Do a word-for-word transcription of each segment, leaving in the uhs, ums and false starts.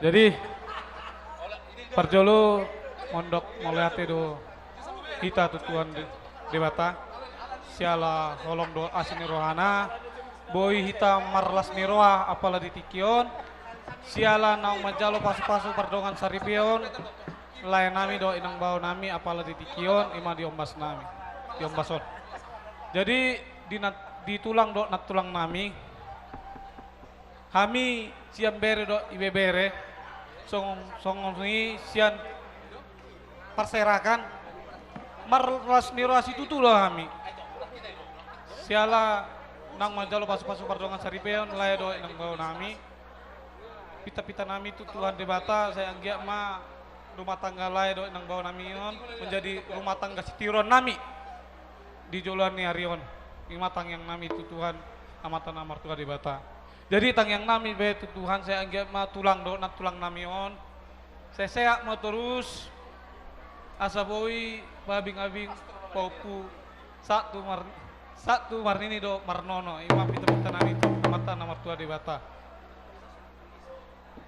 Jadi, parjolo, mondok mauliate do hita tu Tuhan De-, Debata, siala holong dohot asi ni rohana, boi hita marlas ni roha apala di tingki on, siala naung manjalo pasu-pasu pardongan saripeon, lae nami dohot inang bao nami apala di tingki on, ima di ombas nami, di ombas on. Jadi, di na-, di tulang dohot nantulang nami, hami sian bere dohot ibebere, songon, songon i sian parserahan, marlas ni roha situtu do hami. Siala naung manjalo pasu-pasu pardongan saripeon, lae dohot inang bao nami. Pinta-pinta nami tu Tuhan Debata, sai anggiat ma rumah tangga lae dohot inang bao nami on menjadi rumah tangga sitiruon nami di joloan ni ari on. Ima tangiang nami tu Tuhan Amanta na martua Debata. Jadi tangiang nami be tu Tuhan, sai anggiat ma tulang dohot nantulang nami on, sai sehat ma torus, asa boi paabing-abing pahompu, sahat tu mar-, sahat tu marnini dohot marnono, ima pinta-pinta nami tu Amanta na martua Debata.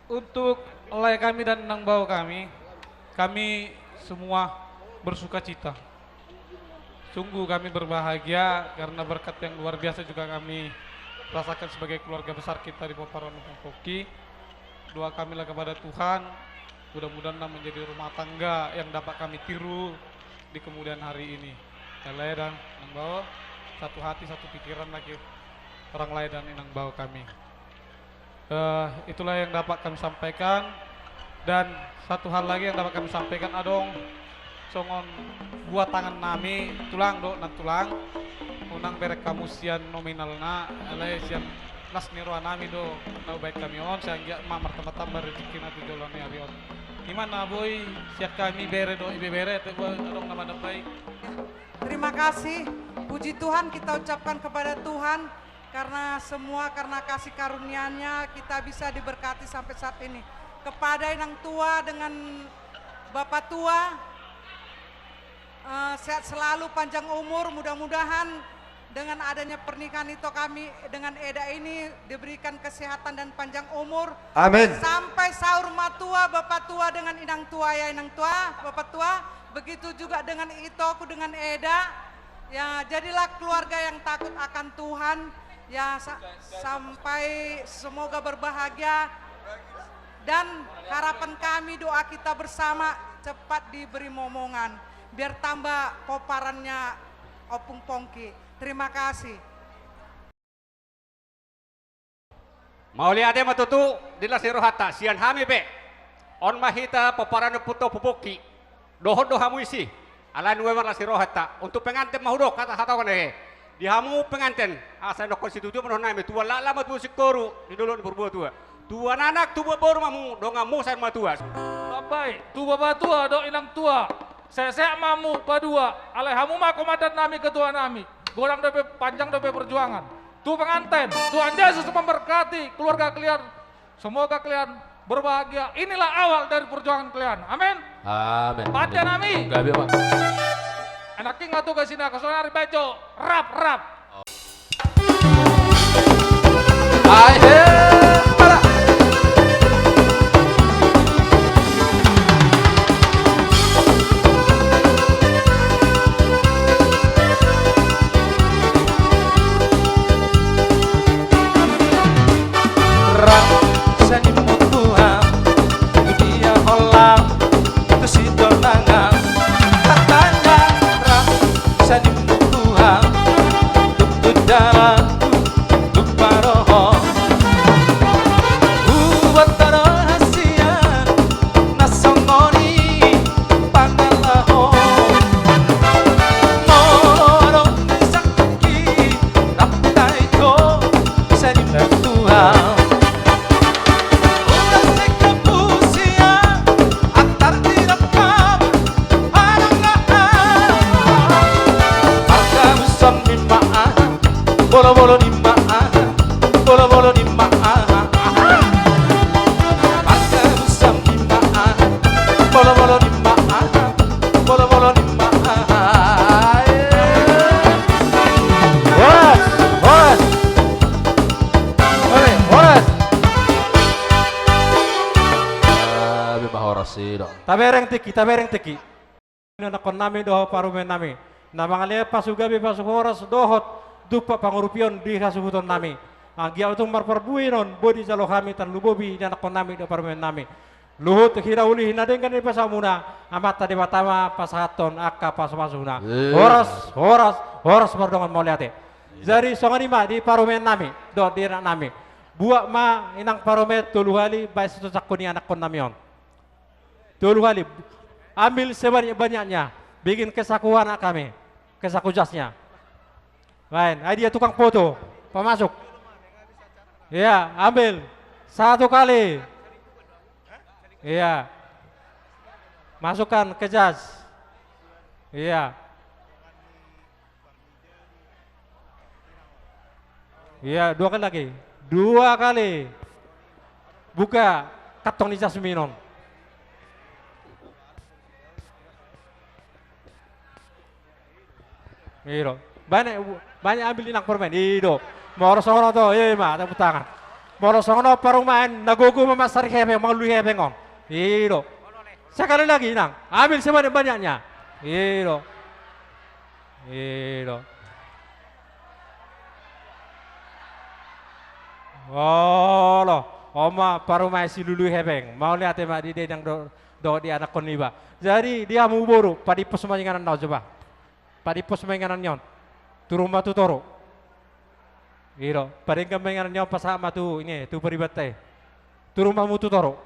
Untuk lae kami dan inang bao kami, kami semua bersukacita. Sungguh kami berbahagia karena berkat yang luar biasa juga kami rasakan sebagai keluarga besar kita di Pomparan Ompung Pongki. Doa kami lah kepada Tuhan, mudah-mudahan lah menjadi rumah tangga yang dapat kami tiru di kemudian hari ini. Ya, lae dan inang bao, satu hati, satu pikiran lagi orang lae dan inang bao kami. Eh, itulah yang dapat kami sampaikan. Dan satu hal lagi yang dapat kami sampaikan, adong songon buat tangan nami, tulang dohot nantulang, unang bereng hamu sian nominalna, alai sian las ni roha nami do na hubaen hami on, sai anggiat ma martamba-tamba rezekina tu joloan ni ari on. Ima na boi sian hami bere dohot ibebere, ate boi adong na mandambai. Terima kasih. Puji Tuhan kita ucapkan kepada Tuhan. Karena semua, karena kasih karunia-Nya, kita bisa diberkati sampai saat ini. Kepada inang tua dengan bapak tua, eh, sehat selalu, panjang umur, mudah-mudahan dengan adanya pernikahan ito kami dengan Eda ini diberikan kesehatan dan panjang umur. Amin. Sampai saur matua, bapak tua dengan inang tua, ya, inang tua, bapak tua. Begitu juga dengan itoku dengan Eda. Ya, jadilah keluarga yang takut akan Tuhan. Ya, sa-, sampai semoga berbahagia. Dan harapan kami, doa kita bersama, cepat diberi momongan. Biar tambah pomparannya Ompung Pongki. Terima kasih. Mauliate ma tutu di las ni rohanta, sian hami pe. On ma hita pomparan ni Ompunta Ompu Pongki. Dohot do hamu disi. Alai nuaeng marlas ni rohanta. Untuk penganten ma hudok hata-hata on, eh. Di hamu penganten, asa dokkon situtu ma dohonon nami, tubuan laklak ma tubuan singkoru di dolok ni parboruon tua. Tubuan anak, tubuan boru ma hamu, donganmu saur matua. Lambai, tu bapatua dohot inangtua. Sehat-sehat ma hamu padua. Alai hamu ma komandan nami, ketua nami. Godang dope, panjang dope perjuangan. Tu penganten, Tuhan Yesus memberkati keluarga kalian. Semoga kalian berbahagia. Inilah awal dari perjuangan kalian. Amin. Amin. Pande nami. Gabe ma. Anak king atu gasina, kasonari bajo. Rap, rap. Ai he, para. Rap, seni mutua, tu dia holan, tu si donangan, tatangga, rap, seni mutua, tu, tu dalan, tu, tu paroho. Bah, horas, i do. Tabereng tingki, tabereng tingki. Ianakkonnami dohot parumaennami, na mangalean pasu gabe pasu horas dohot dumpak pangurupion di hasuhutonnami. Anggiat tung marparbue on, boi dijalo hami tarlumobi ianakkonnami dohot parumaennami. Luhut hira uli na denggan i pasahatmuna, Amanta Debata ma pasahathon angka pasu-pasuna. Horas, horas, horas mardongan mauliate. Jadi songon i ma di parumaennami dohot di anaknami. Buat ma inang parumaen tolu hali baen sitosangkon ianakkonnami on. Tolu hali. Ambil sebanyak-banyaknya. Bikin kesaku anak kami. Kesaku jasnya. Lain. Ai dia tukang foto. Pamasuk. Iya, ambil. Satu kali. Iya. Masukkan ke jas. Iya. Iya, dua kali lagi. Dua kali. Buka kantong ni jasmi on. I do. Banyak, banyak ambil inang parumaen. I do. Molo songon on do, i ma, tepuk tangan. Molo songon on parumaen, na gogo ma mansari hepeng, mangalului hepeng on. I do. Sekali lagi, inang. Ambil sebanyak-banyaknya. I do. I do. Olo, on ma parumaen silului hepeng. Mauliate ma di denggan do, dohot di anakkon niba. Jadi, di hamu boru, padimpos ma inganan on, coba. Padimpos ma inganan ni on. Turun ma tu toru. I do, padenggan ma inganan ni on, pasahat ma tu, ine, tu paribantai. Turun ma hamu tu toru.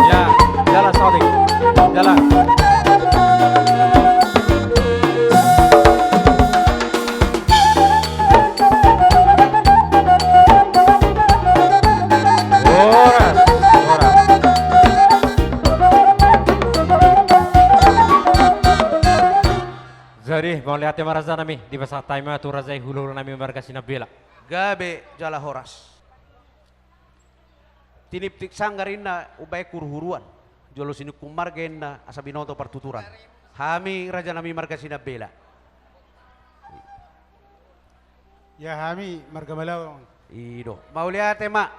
Ya, jalan, Sodik. Jalan. Horas, horas. Jadi, mauliate ma rajanami, dipasahat hami ma tu raja i hulahula nami marga Sinambela. Gabe jala horas. Tiniptip sanggar inna umbahen huruhuruan, jolo sinungkun marga inna asa binoto partuturan. Hami rajanami marga Sinambela. Ya, hami marga Malaon. I do. Mauliate ma.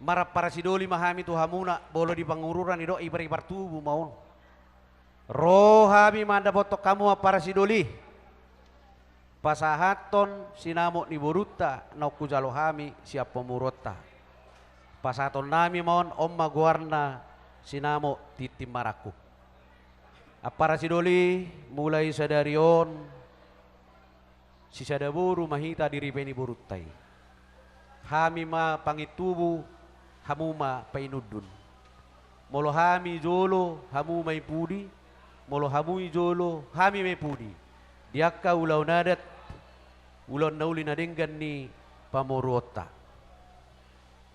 Marparsidoli ma hami tu hamuna, molo di Pangururan i do, i pari partubu ma on. Ro hami mandapothon hamu, ampara sidoli, pasahathon sinamot ni borunta naung hujalo hami sian pamoruonta. Pasahatonnami ma on, on ma goarna sinamot tintin marangkup. Ampara sidoli, mulai sadari on, sisada boru ma hita di ripe ni borunta i. Hami ma pangintubu, hamu ma painundun. Molo hami jolo, hamu ma i pudi. Molo hamu i jolo, hami ma i pudi. Di angka ulaon adat, ulaon na uli na denggan ni pamoruonta.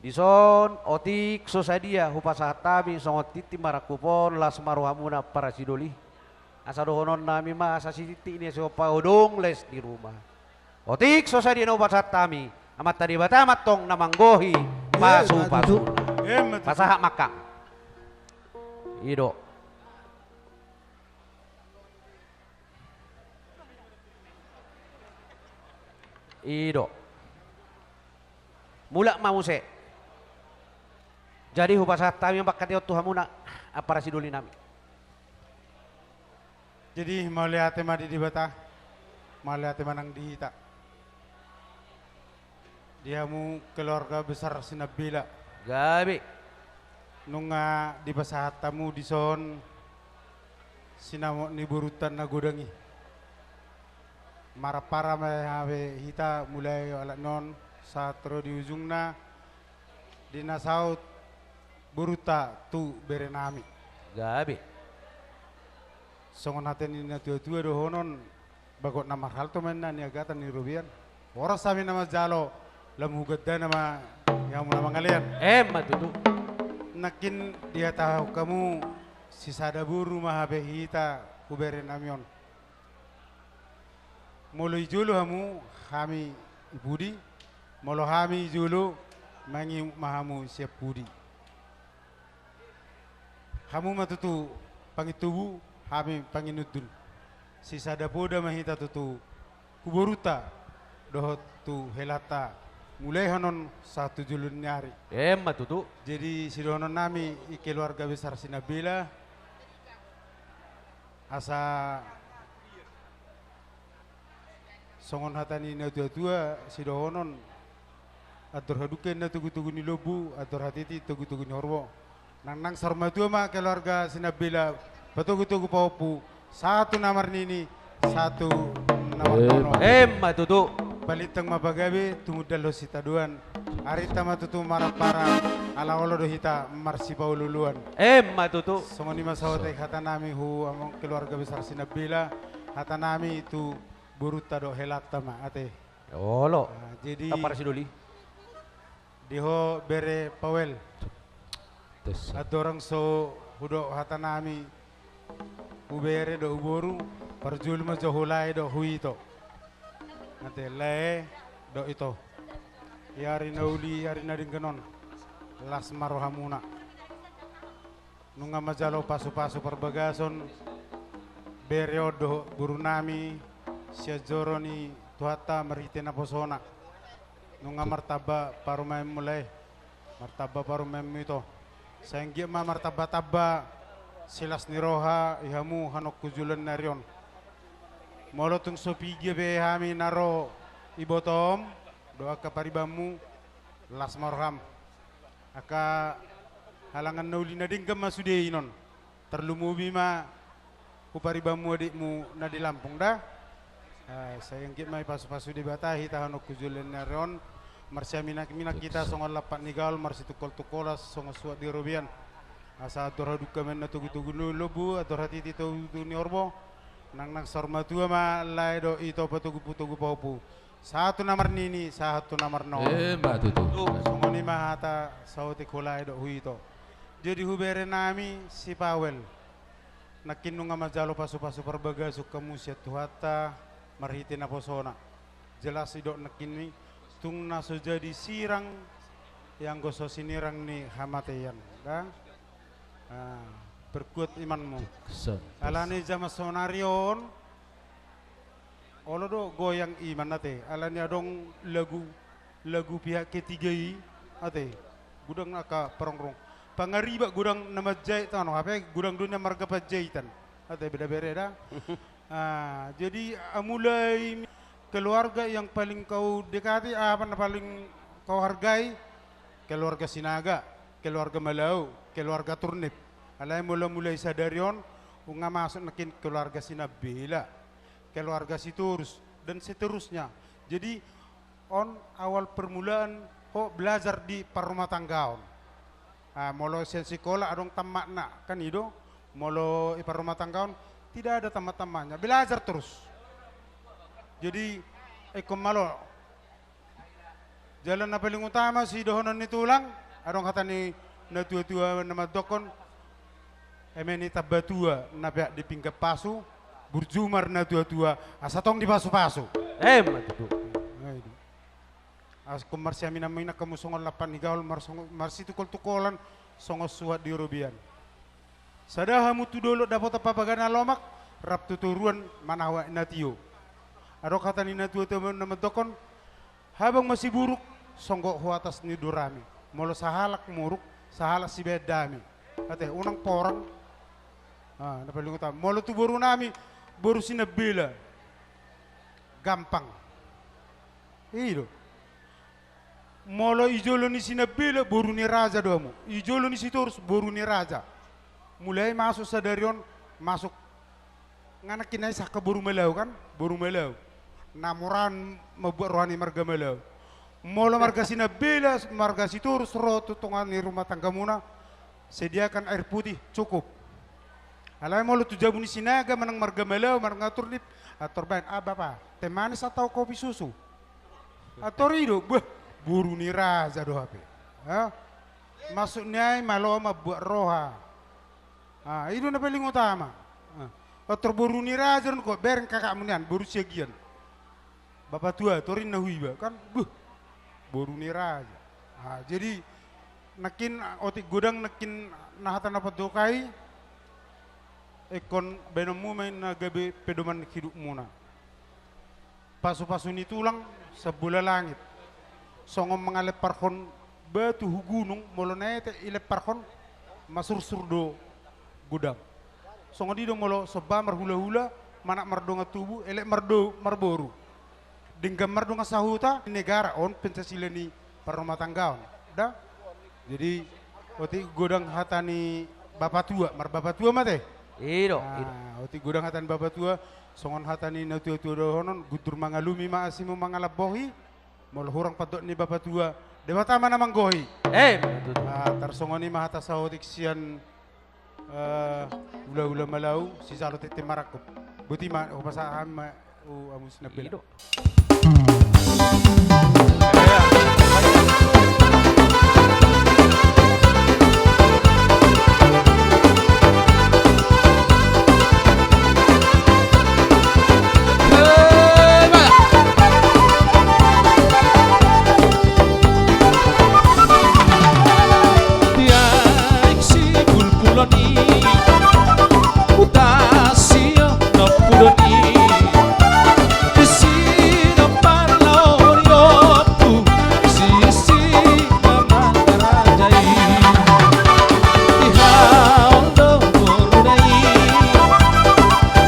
Dison, otik so sadia hupasahat hami songon tintin marangkup on, las ma rohamuna ampara sidoli. Asa dohononnami ma, asa sititi ni asi hompa, odong les di ruma. Otik so sadia na hupasahat hami, Amanta Debata ma antong na manggohi pasupasuna. Pasahat ma angka. I do. I do. Mulak ma muse. Jadi hupasahat hami ma angka on tu hamuna, ampara sidolinami. Jadi mauliate ma di Debata, mauliate ma nang di hita. Di hamu keluarga besar Sinambela. Gabe. Nunga dipasahat hamu dison sinamot ni borunta na godang i. Marampara ma hape hita mulai alani on sahat ro di ujungna di na saut borunta tu berenami. Gabe. Songon hata ni natuatua dohonon, bagot na marhalto ma inna niagatan ni robean. Horas hami na manjalo, lam hugandana ma hamu na mangalean. Emma tutu. Nangkin dihatahon hamu sisada boru ma hape hita hu berenami on. Molo i jolo hamu, hami i pudi. Molo hami i jolo, mangihut ma hamu sian pudi. Hamu ma tutu pangintubu, hami panginundun. Sisada poda ma hita tutu tu borunta dohot tu helanta, mulai hanon sahat tu joloan ni ari. Emma tutu. Jadi sidohonon nami i keluarga besar Sinambela, asa songon hata ni natuatua sidohonon, andor hadungka ninna togutogu ni lombu, andor hatiti togutogu ni horbo. Nangnang saur matua ma keluarga Sinambela patogutogu pahompu, sahat tu na marnini, sahat tu na marnono. Emma tutu. Balintang ma pagabe, tumundalhon sitadoan. Arinta ma tutu marampara, ala olo do hita marsipaolooloan. Emma tutu. Songon i ma saotik hata nami hu amang keluarga besar Sinambela, hata nami tu borunta dohot helanta ma ate. Olo. Ah, jadi tampar sidoli. Di ho bere Pawel. Andorang so hudok hata nami, hubere dohot huboru, parjolo ma jo hulae dohot huito. Ate lae dohot ito. Di ari na uli, ari na denggan on, las ma rohamuna. Nunga manjalo pasupasu parbagason bere on dohot boru nami sian joro ni Tuhanta marhite naposona. Nunga martamba parumaenmu lae, martamba parumaenmu ito. Sai anggiat ma martambatamba silas ni roha i hamu hanon tu joloan ni ari on. Molo tung so piga be hami na ro ibotom dohot angka paribanmu, las ma roham. Angka halangan na uli na denggan ma sude inon. Tarlumobi ma tu paribanmu adikmu na di Lampung da. Ah, sai anggiat ma dipasupasu Debata hita hanon tu joloan ni ari on. Marsiaminakminak hita songon lampak ni gaol, marsitungkoltungkolan songon suhat di robean. Asa andor hadungka ma ninna togutogu ni lombu, andor hatiti togutogu ni horbo. Nangnang saur matua ma lae dohot ito patogutogu pahompu. Sahat tu na marnini, sahat tu na marnono. Emma tutu. Songon i ma hata saotik hulae dohot huito. Jadi hubere nami si Pawel, nangkin nunga manjalo pasupasu parbagason hamu sian Tuhanta marhite naposona. Jelas didok nangkin i, tung na so jadi sirang i anggo so sinirang ni hamatean da. Ah, perkuat imanmu. Alani jaman saonari on, olo do goyang iman ate, alani adong lagu, lagu pihak ketiga i ate, godang angka parongrong. Pangaribak godang na manjait tano, hape godang do na marga Panjaitan ate, beda bere da. Ah, jadi, ah, mulai keluarga yang paling kau dekati, apa na paling kau hargai, keluarga Sinaga, keluarga Malau, keluarga Turnip. Alai molo mulai sadari on, nunga masuk nangkin keluarga Sinambela, keluarga Sitorus, dan seterusnya. Jadi, on awal permulaan ho belajar di parrumatanggaon. Ah, molo sian sikola adong tamatna, kan i do. Molo i parrumatanggaon, tidak ada tamat-tamatnya. Belajar terus. Jadi, ingkon malo. Jala na paling utama sidohonon ni tulang, adong hata ni natuatua na mandokkon, eme ni tambatua na peak di pinggan pasu, burju ma natuatua, asa tong dipasupasu. Emma tutu. Nah, itu. Asa ingkon marsiaminakminak hamu songon lampak ni gaol, mar-, songon, marsitungkoltungkolan songon suhat di robean. Sada hamu tu dolok dapotan papaga na lomak, rap tu toruan manahu aek na tio. Adong hata ni natuatua na mandokkon, habang ma siburuk songgop hu atas ni dorami. Molo sahalak muruk, sahalak sibaen dame. Ate, unang porang. Ah, na paling utama. Molo tu boru nami, boru Sinambela. Gampang. I do. Molo i jolo ni Sinambela, boru ni raja do hamu. I jolo ni Sitorus, boru ni raja. Mulai masuk sadari on, masuk. Nga nangkin na i sangka boru Malau kan? Boru Malau. Na murahan mambuat roha ni marga Malau. Molo marga Sinambela, marga Sitorus, ro tu tonga ni rumah tanggamuna, sediakan air putih, cukup. Alai molo tu jabu ni Sinaga, manang marga Malau, manang na Turnip, ator baen, ah, bapa, teh manis atau kopi susu? Ator i do, beh, boru ni raja do hape. Ha? Maksudna i malo mambuat roha. Ah, i do na paling utama. Ah. Ator boru ni raja do, ingkon bereng kakakmu nian, boru Siagian. Bapa tua, torin na huiba, kan? Beh, boru ni raja. Ah, jadi, nangkin otik godang, nangkin na hata na pandok i, ingkon baenonmu ma i na gabe pedoman hidupmuna. Pasu-pasu ni tulang, sambola langit. Songon mangalemparhon batu hu gunung, molo na etek ilemparhon, masursur do godang. Songon i do molo somba marhula-hula, manat mardongan tubu, elek mardo-, marboru. Denggan mardongan sahuta, negara on Pancasila ni parrumatanggaon. Da? Jadi, otik godang hata ni bapatua, marbapatua ma te? I do, i do. Ah, otik godang hata ni bapatua, songon hata ni natua-tua dohonon, guntur mangalumi ma asimu mangalambohi, molo hurang pandok ni bapatua, Debata ma na manggohi. Eh, betul. Ah, tarsongon i ma hata saotik sian, eh, hula-hula Malau, sijalo tete marangkup. Boti ma, hupasahat hami ma, uh, amus na bela. I do. Di aek sipulpulon i, huta sian ompudon i, disi na parlao ni ompu, disi na mangarajai. Di haon do boruna i,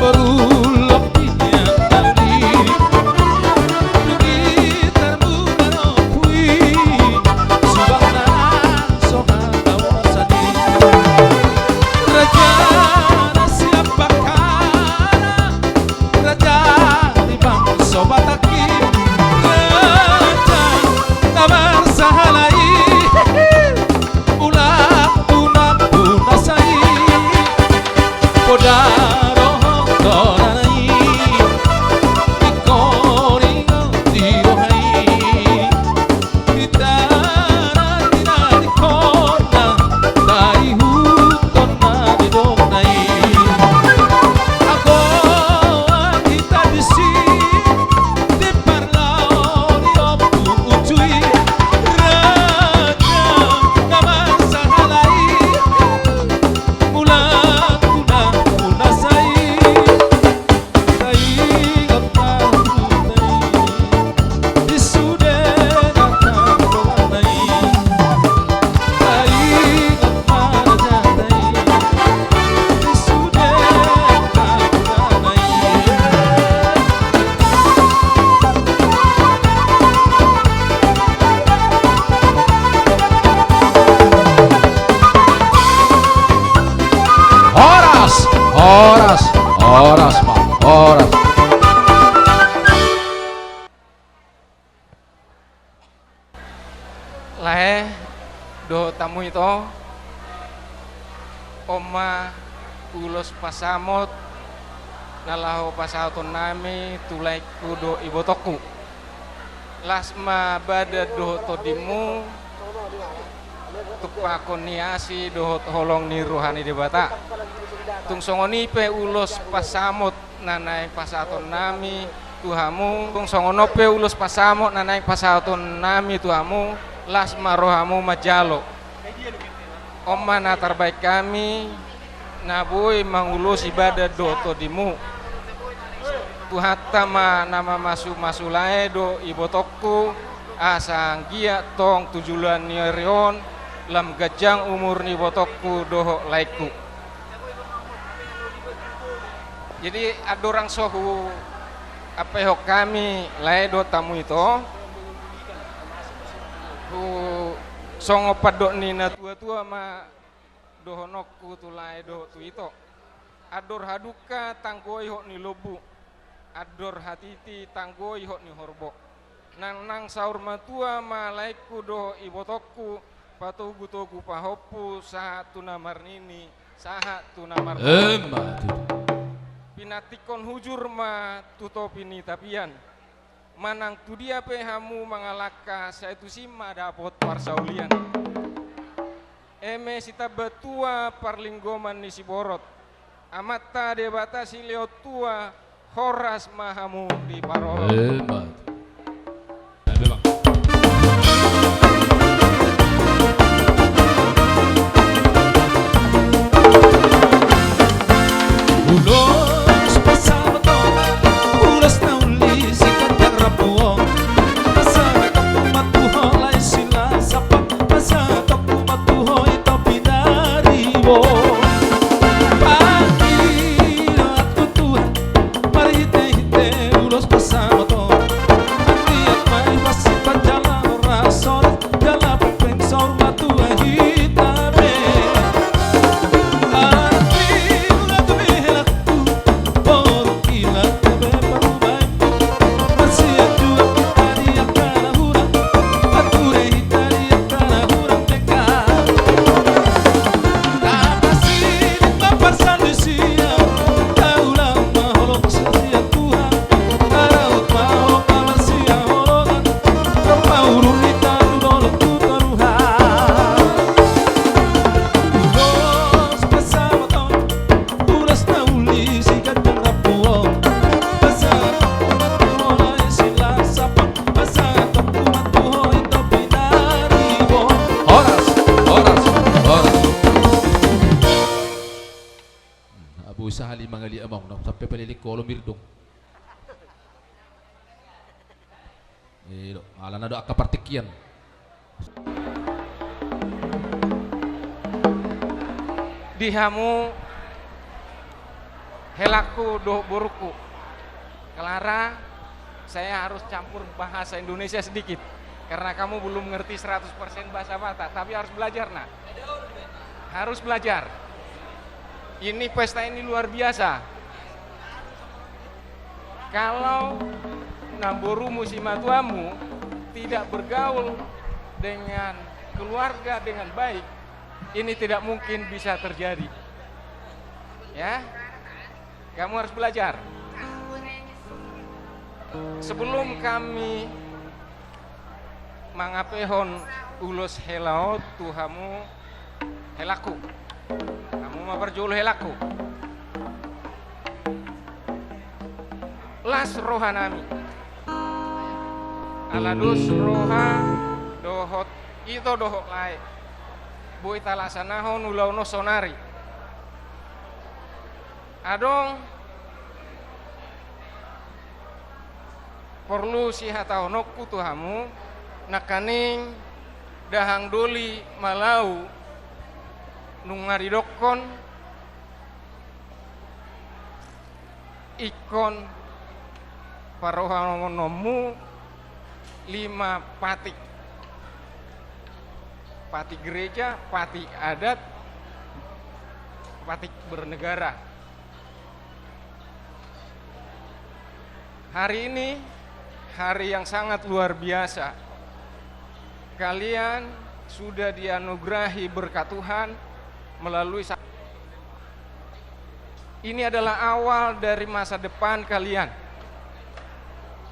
boru lopi ni angka i, di gitar muna do pui, subang na so hatahonon i. Raja na sian Bakkara, raja ni bangso Batak i, raja na marsahala i, mulak tu nampuna sai, poda rohangku na i, ingkon ingot di roha i. Hita na tinadingkon na, na ihuthon na didok na i. Agoan hita disi, di parlao ni ompu uju i, raja na marsahala i, mulak tu nampuna sai. Horas, horas, horas ma, horas. Lae dohot hamu ito, on ma ulos pasamot na laho pasahatonnami tu laengku dohot ibotongku. Las ma badan dohot tondimu, tumpahon ni asi dohot holong ni roha ni Debata. Tung songon i pe ulos pasamot na naeng pasahatonnami tu hamu, tung songon on pe ulos pasamot na naeng pasahatonnami tu hamu, las ma rohamu manjalo. On ma na tarbahen hami, na boi mangulosi badan dohot tondimu. Tuhanta ma na mamasu-masu lae dohot ibotongku, asa anggiat tong tu joloan ni ari on, lam ganjang umur ni ibotongku dohot laengku. Jadi, andorang so huampehon hami lae dohot hamu ito, hu-, songon pandok ni natua-tua ma dohononku tu lae dohot tu ito. Andor hadungka tanggoi hot ni lombu, andor hatiti tanggoi hot ni horbo. Nang, nang saur matua ma laengku dohot ibotongku, patogu-togu pahompu sahat tu na marnini, sahat tu na marnono. Emma tutu. Pinantikhon hujur ma tu topi ni tapian. Manang tudia pe hamu mangalangka, sai tusi ma dapot parsaulian. Eme sitamba tua parlinggoman ni siborot. Amanta Debata silehon tua, horas ma hamu diparorot. Emma. Ulos pasamot on, ulos na uli sian gandang Horas, horas, horas. Hmm, abu sahali mangali among, na sampe palilik kolo mirdong. Ido, alana do angka partingkian. Di hamu, helangku dohot borungku. Clara, saya harus campur bahasa Indonesia sedikit, karena kamu belum ngerti seratus persen bahasa Batak, tapi harus belajar, Nak. Harus belajar. Ini pesta ini luar biasa. Kalau namborumu, simatuamu, tidak bergaul dengan keluarga dengan baik, ini tidak mungkin bisa terjadi. Ya, kamu harus belajar. Sebelum kami mangapehon ulos hela on tu hamu, helangku. Hamu ma parjolo, helangku. Las rohanami. Ala dos roha dohot ito dohot lae, boi talaksanahon ulaon on saonari. Adong porlu sihatahononku tu hamu, nangkaning dahahang doli Malau nunga didokkon ingkon parohanonmu lima patik. Patik gereja, patik adat, patik bernegara. Hari ini hari yang sangat luar biasa. Kalian sudah dianugerahi berkat Tuhan melalui sa-, ini adalah awal dari masa depan kalian.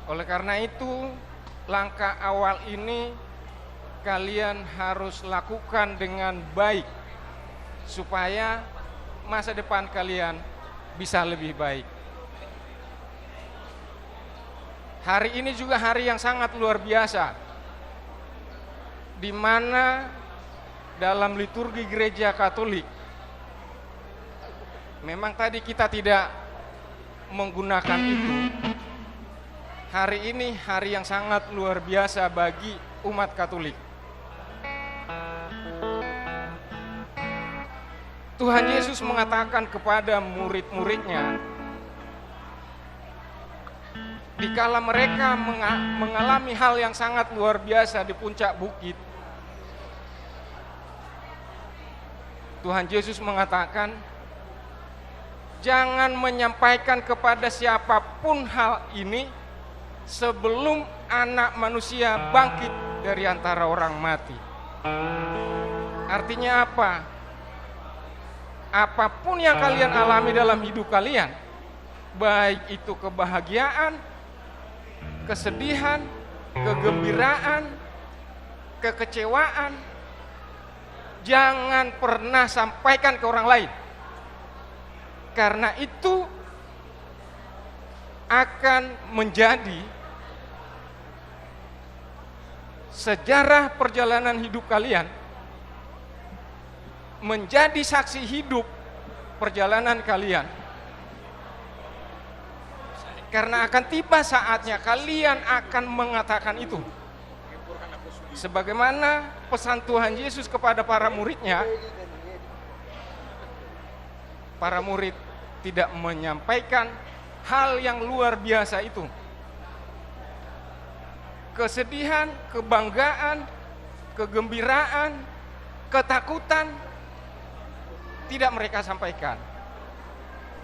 Oleh karena itu, langkah awal ini kalian harus lakukan dengan baik, supaya masa depan kalian bisa lebih baik. Hari ini juga hari yang sangat luar biasa, di mana dalam liturgi Gereja Katolik, memang tadi kita tidak menggunakan itu. Hari ini hari yang sangat luar biasa bagi umat Katolik. Tuhan Yesus mengatakan kepada murid-murid-Nya, dikala mereka menga-, mengalami hal yang sangat luar biasa di puncak bukit, Tuhan Yesus mengatakan, "Jangan menyampaikan kepada siapapun hal ini sebelum Anak Manusia bangkit dari antara orang mati." Artinya apa? Apapun yang kalian alami dalam hidup kalian, baik itu kebahagiaan, kesedihan, kegembiraan, kekecewaan, jangan pernah sampaikan ke orang lain. Karena itu akan menjadi sejarah perjalanan hidup kalian, menjadi saksi hidup perjalanan kalian. Karena akan tiba saatnya kalian akan mengatakan itu. Sebagaimana pesan Tuhan Yesus kepada para murid-Nya, para murid tidak menyampaikan hal yang luar biasa itu Kesedihan, kebanggaan, kegembiraan, ketakutan tidak mereka sampaikan.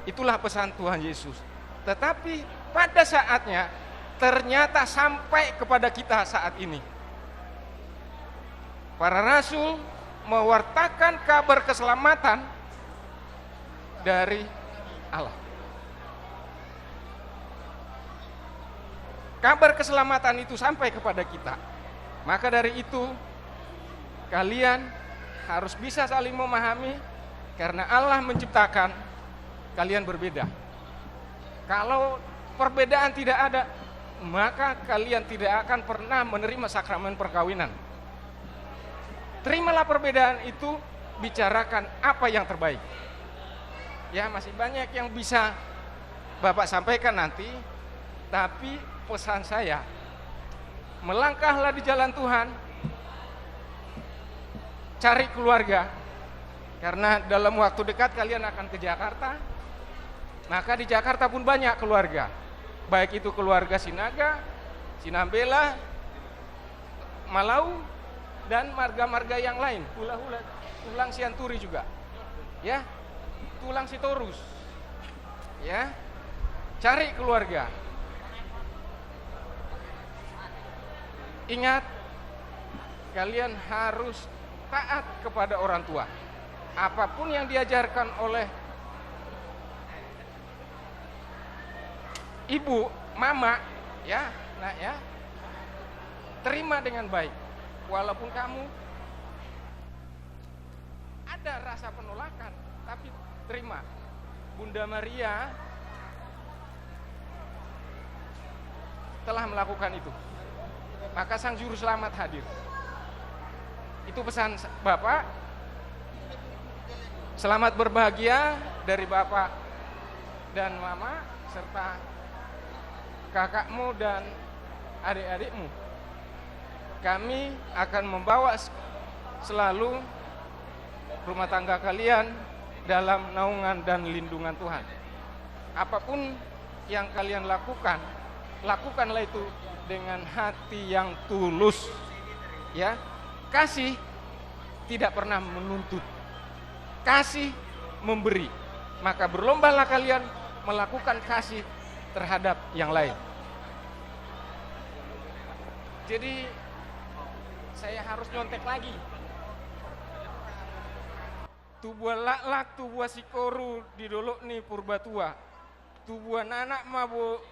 Itulah pesan Tuhan Yesus. Tetapi pada saatnya ternyata sampai kepada kita saat ini. Para rasul mewartakan kabar keselamatan dari Allah. Kabar keselamatan itu sampai kepada kita. Maka dari itu, kalian harus bisa saling memahami, karena Allah menciptakan kalian berbeda. Kalau perbedaan tidak ada, maka kalian tidak akan pernah menerima sakramen perkawinan. Terimalah perbedaan itu, bicarakan apa yang terbaik. Ya, masih banyak yang bisa Bapak sampaikan nanti, tapi pesan saya, melangkahlah di jalan Tuhan, cari keluarga, karena dalam waktu dekat kalian akan ke Jakarta, maka di Jakarta pun banyak keluarga, baik itu keluarga Sinaga, Sinambela, Malau, dan marga-marga yang lain, hula-hula, tulang Sianturi juga. Ya, tulang Sitorus. Ya, cari keluarga. Ingat, kalian harus taat kepada orang tua. Apapun yang diajarkan oleh ibu, mama, ya, nak, ya, terima dengan baik. Walaupun kamu ada rasa penolakan, tapi terima. Bunda Maria telah melakukan itu. Maka Sang Juru Selamat hadir. Itu pesan s-, Bapak. Selamat berbahagia dari Bapak dan Mama, serta kakakmu dan adik-adikmu. Kami akan membawa s-, selalu rumah tangga kalian dalam naungan dan lindungan Tuhan. Apapun yang kalian lakukan, lakukanlah itu dengan hati yang tulus. Ya, kasih tidak pernah menuntut. Kasih memberi. Maka berlombalah kalian melakukan kasih terhadap yang lain. Jadi, saya harus nyontek lagi. Tubuan laklak, tubuan singkoru di dolok ni Purbatua. Tubuan anak ma bo-,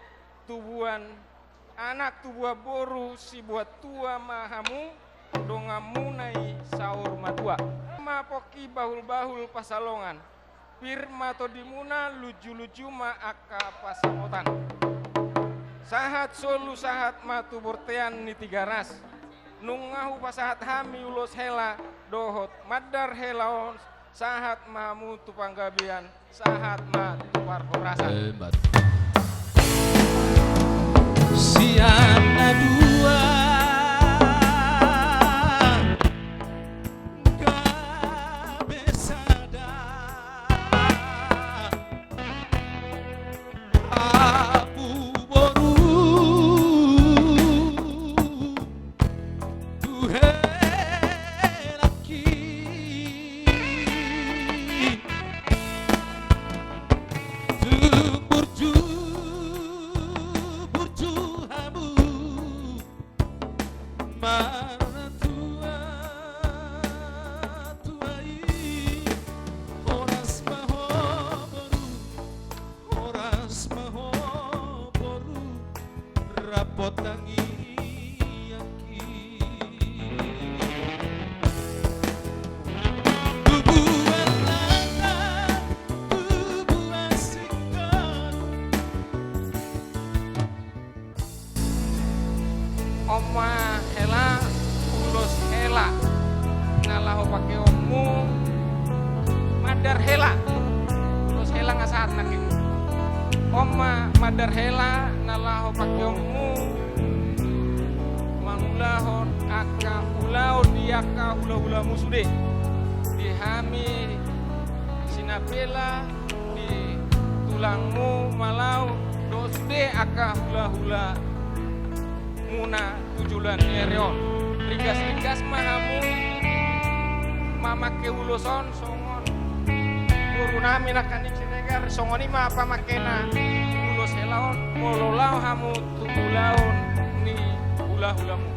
tubuan anak, tubuan boru, sibuat tua ma hamu, donganmuna i saur matua. Ma pongki bahul-bahul pansalongan. Pir ma tondimuna, lunju-lunju ma angka pansamotan. Sahat solu, sahat ma tu bontean ni Tigaras. Nunga hupasahat hami ulos hela dohot mandar hela on, sahat ma hamu tu panggabean, sahat ma tu parhorasan. Eh, bat. Sian na dua gabe sada. Apu boru tu helangki, tu burju, burju hamu. Martua, tua i, horas ma ho boru, horas ma ho boru, rap tangiangki. Tubuan laklak, tubuan singkoru. On ma hela, ulos hela na laho pakeonmu, mandar hela. Ulos hela nga sahat nangkin. On ma mandar hela na laho pakeonmu, mangulahon angka ulaon di angka hulahulamu sude. Di hami Sinambela, di tulangmu Malau, dohot sude angka hulahula muna tu joloan ni ari on. Ringgas-ringgas ma hamu mamangke ulos on songon boru nami nangkaning Siregar, songon i ma pamangkena ulos hela on, molo laho hamu tu ulaon ni hulahulamu.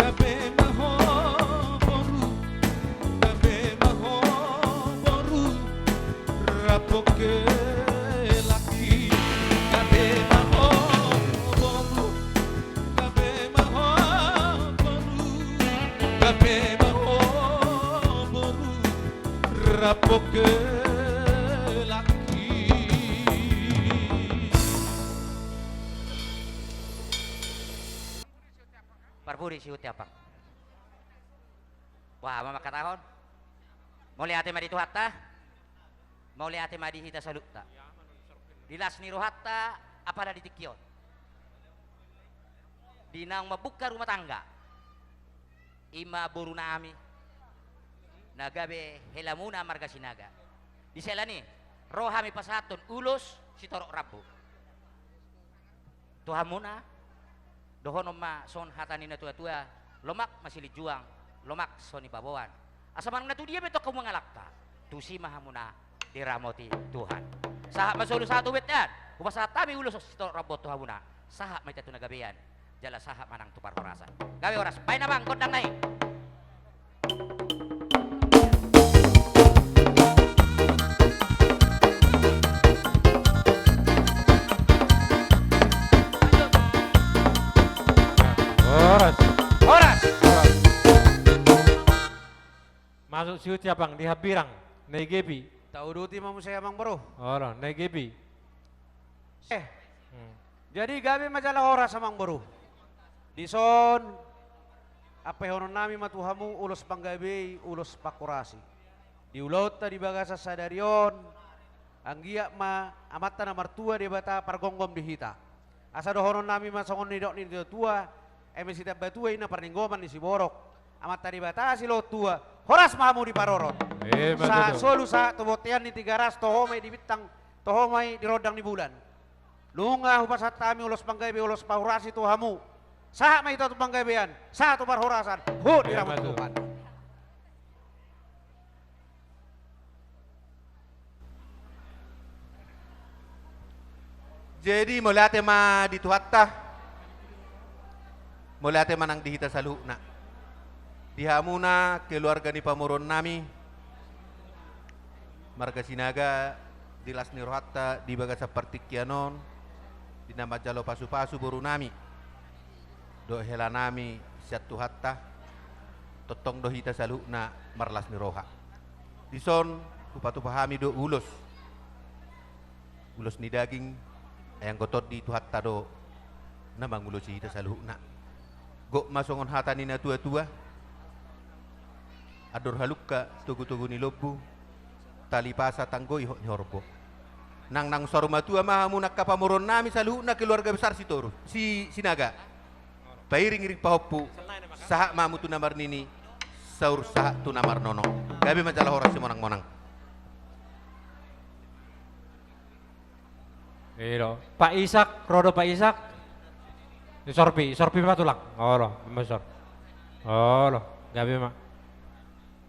Gabe ma ho boru, gabe ma ho boru, rap oke laki. Gabe ma ho boru, gabe ma ho boru, gabe ma ho boru, rap oke laki. Parpudi si Uti Apang. Wah, ma mangkatahon. Mauliate ma di Tuhanta. Mauliate ma di hita saluhutna. Di las ni rohanta, apala di tingki on. Di naung mambuka rumah tangga. I ma boru nami. Na gabe helamuna marga Sinaga. Di sela ni, ro hami pasahathon ulos sitorop rambu. Tu hamuna, dohonon ma songon hata ni natuatua, lomak ma silinjuang, lomak so nipaboan. Asa manang na tu dia pe tong hamu mangalangka, tusi ma hamuna diramoti Tuhan. Sahat ma solu sahat tu bontean, hupasahat hami ulos sitorop rambu tu hamuna, sahat ma hita tu na gabean, jala sahat ma nang tu parhorasan. Gabe horas, baen amang gondang na i. Horas. Horas. Masuk si Uti Apang di hambirang, na i Gepi. Tauduti ma muse amang boru. Olo, na i Gepi. Eh. Hmm. Jadi gabe ma jala horas amang boru. Dison, ampehonon nami ma tu hamu ulos panggabe i, ulos panghoras i. Di ulaonta di bagasan sadari on, anggiat ma Amanta na martua Debata pargomgom di hita. Asa dohonon nami ma songon nidok ni natuatua, eme sitambatua i na parlinggoman ni siborok. Amanta Debata silehon tua, horas ma hamu diparorot. Eh, betul. Sahat solu sahat tu bontean ni Tigaras, toho ma i di bintang, toho ma i di rondang ni bulan. Nunga hupasahat hami ulos panggabe, ulos panghoras i tu hamu. Sahat ma hita tu panggabean, sahat tu parhorasan. Huhut diramoti Tuhan. Jadi mauliate ma di Tuhanta. Mauliate ma nang di hita saluhutna. Di hamuna keluarga ni pamoruon nami, marga Sinaga, di las ni rohanta di bagasan partingkian on, di na manjalo pasupasu boru nami dohot hela nami sian Tuhanta, tongtong do hita saluhutna marlas ni roha. Dison hupatupa hami do ulos, ulos ni daging, ai anggo tondi Tuhanta do na mangulosi hita saluhutna. Gok ma songon hata ni natuatua: Andor halungka, togutogu ni lombu, tali pasa, tanggo ihot ni horbo. Nang naung saur matua ma hamu angka pamoruon nami saluhutna keluarga besar Sitorus, si, Sinaga. Pairingiring pahompu, sahat ma hamu tu na marnini, saur sahat tu na marnono. Gabe ma jala horas simonangmonang. I do. Pak Ishak, ro do Pak Ishak. Isorpi, isorpi ma tulang. Olo, ma isor. Olo, gabe ma.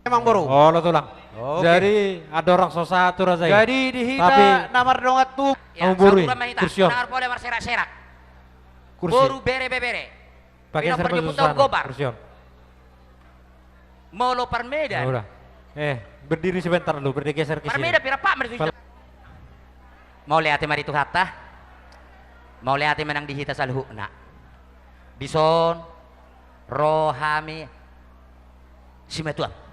Amang boru. Olo tulang. Oke. Jadi andorang so sahat tu raja i. Jadi di hita na mardongan tu. Amang boru i. Kursi on. Kursi. Boru bere bebere. Pakai serba susah, kursi on. Molo parmedan. Ya udah. Eh, berdiri sebentar dulu, bergeser ke sini. Parmedan pira pak merdu. Mauliate ma di Tuhanta. Mauliate ma nang di hita saluhutna. Dison ro hami simatuam.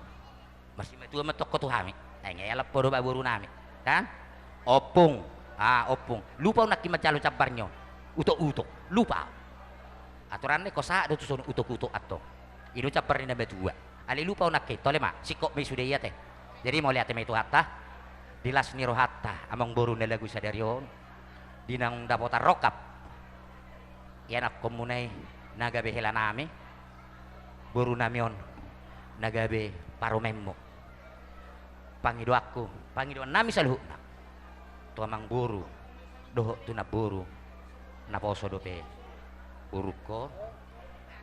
Marsimatua ma tongko tu hami. Ai nge alap podo ba boru nami. Kan? Ompung. Ah, ompung. Lupa au nangkin manjalo jambar ni on. Utok-utok. Lupa au. Aturanna ingkon sahat do tu son utok-utok antong. I do jambar ni na matua. Alai lupa au nangkin, tole ma. Singkop ma i sude i ate. Jadi mauliate ma di Tuhanta. Di las ni rohanta amang boru na lagu sadari on. Di naung dapotan rongkap. Ianakhonmuna i na gabe hela nami. Boru nami on na gabe parumaenmu. Pangidoanku, pangidoan nami saluhutna. tu amangboru dohot tu namboru, naposo dope borungkon.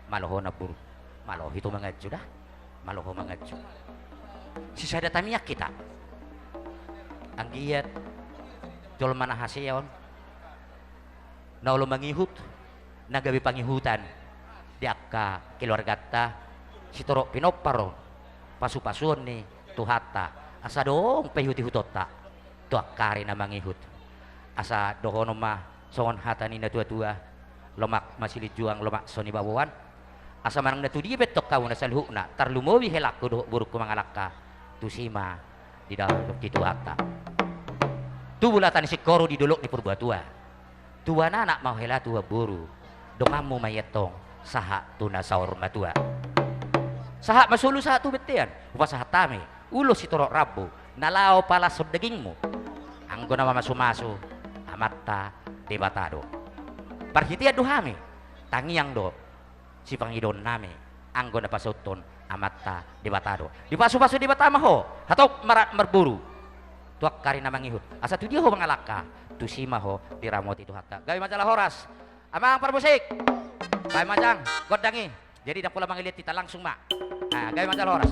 Malo ho namboru, malo ho ito manganju da, malo ho manganju. Sisada tamiang hita, anggiat jolma na hasea on, na olo mangihut, na gabe pangihutan di angka keluarganta, sitorop pinompar on, pasupasuon ni Tuhanta, asa adong paihutihutonta tu angka ari na mangihut. Asa dohonon ma songon hata ni natuatua: Lomak ma silinjuang, lomak so nibaboan. Asa manang na tudia pe antong hamu na saluhutna, tarlumobi helangku dohot borungku mangalangka, tusi ma di dalan ni Tuhanta. Tubu lata ni singkoru di dolok ni Purbatua. Tubuan anak ma hela tubuan boru, donganmu ma i antong sahat tu na saur matua. Sahat ma solu sahat tu bontean, hupasahat hami ulos sitorop rambu na laho palashon dagingmu, anggo na mamasumasu Amanta Debata do. Parhitean do hami, tangiang do sipangidoonnami, anggo na pasauthon Amanta Debata do. Dipasupasu Debata ma ho, hatop marhaha marboru tu angka ari na mangihut. Asa tudia ho mangalangka, tusi ma ho diramoti Tuhanta. Gabe ma jala horas. Amang parmusik, baen ma jang gondang i. Jadi ndang pola mangaliat hita, langsung ma. Nah, gabe ma jala horas.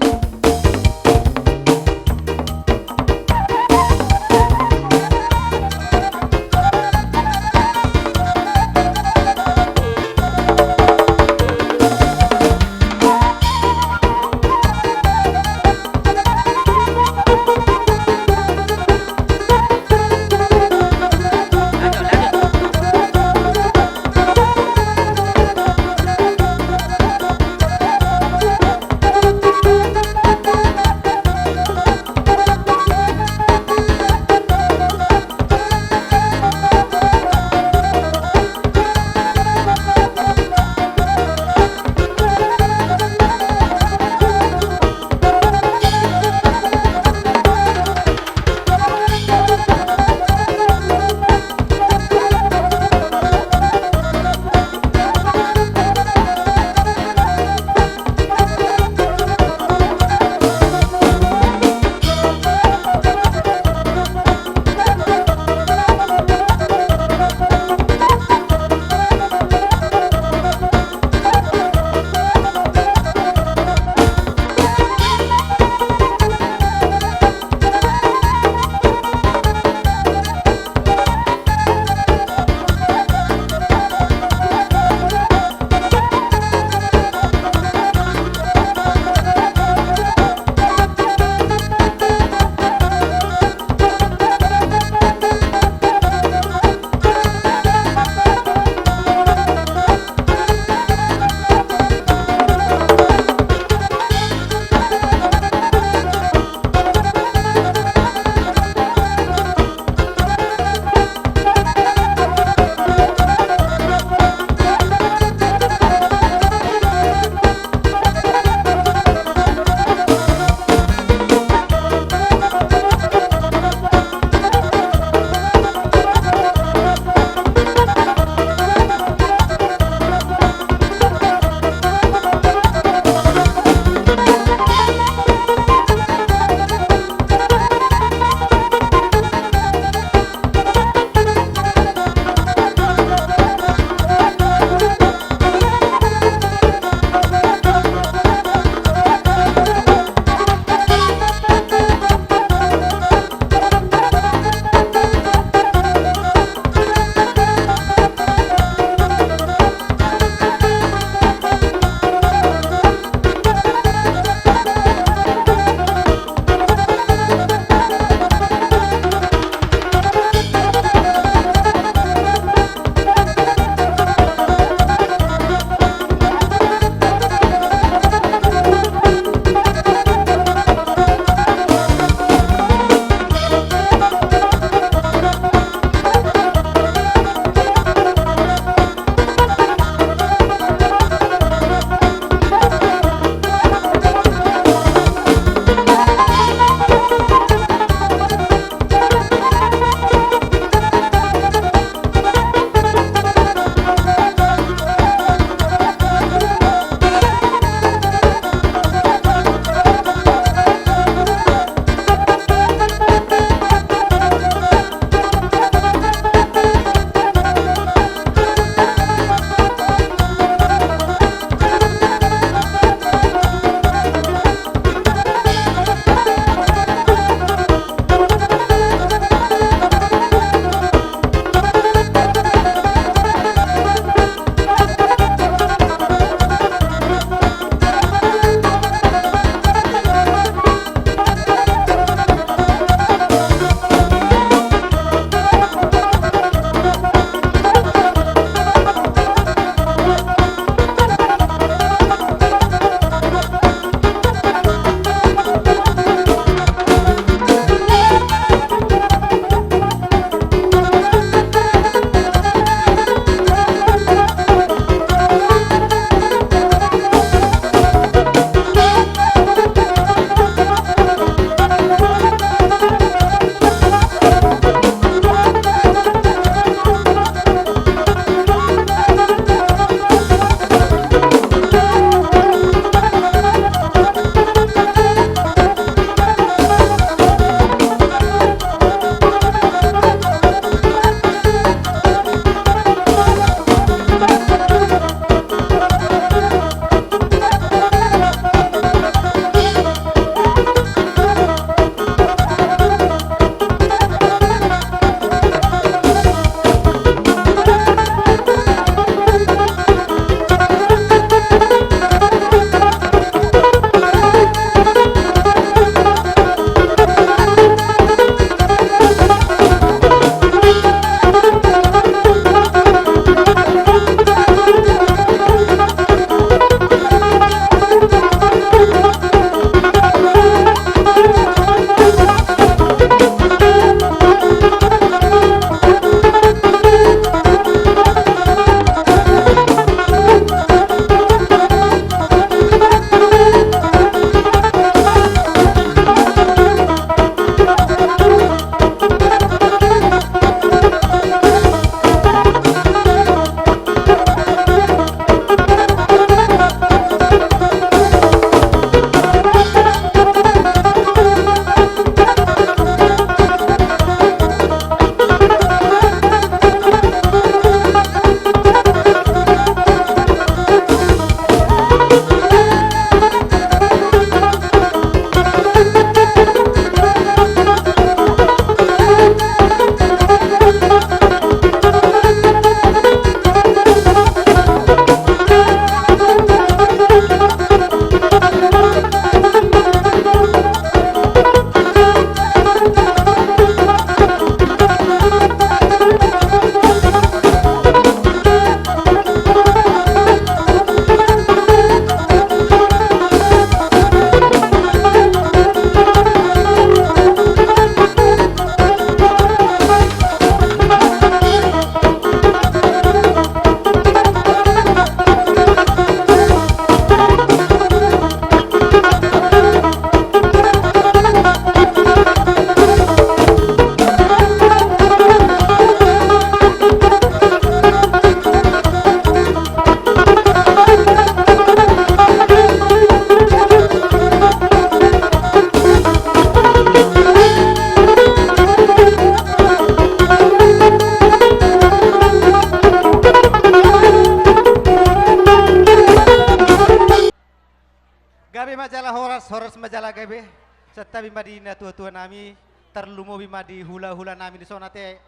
Jala gabe, santabi ma di natua-tua nami, tarlumobi ma di hula-hula nami di son ate,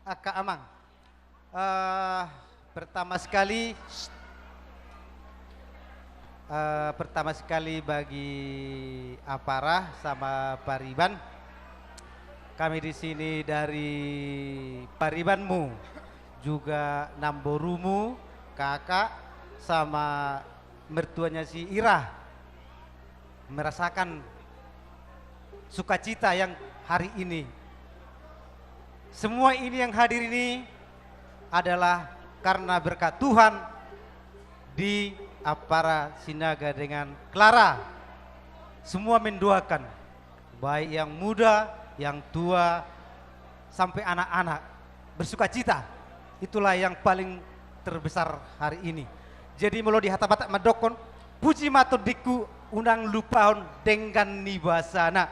angka amang. Eh, pertama sekali, eh, pertama sekali bagi Apara sama Pariban, kami di sini dari paribanmu, juga namborumu, kakak, sama mertuanya si Ira merasakan sukacita yang hari ini. Semua ini yang hadir ini adalah karena berkat Tuhan di Apara Sinaga dengan Clara. Semua mendoakan, baik yang muda, yang tua, sampai anak-anak bersukacita. Itulah yang paling terbesar hari ini. Jadi molo di hata Batak mandokkon, puji ma tondingku, unang lupahon denggan ni basana.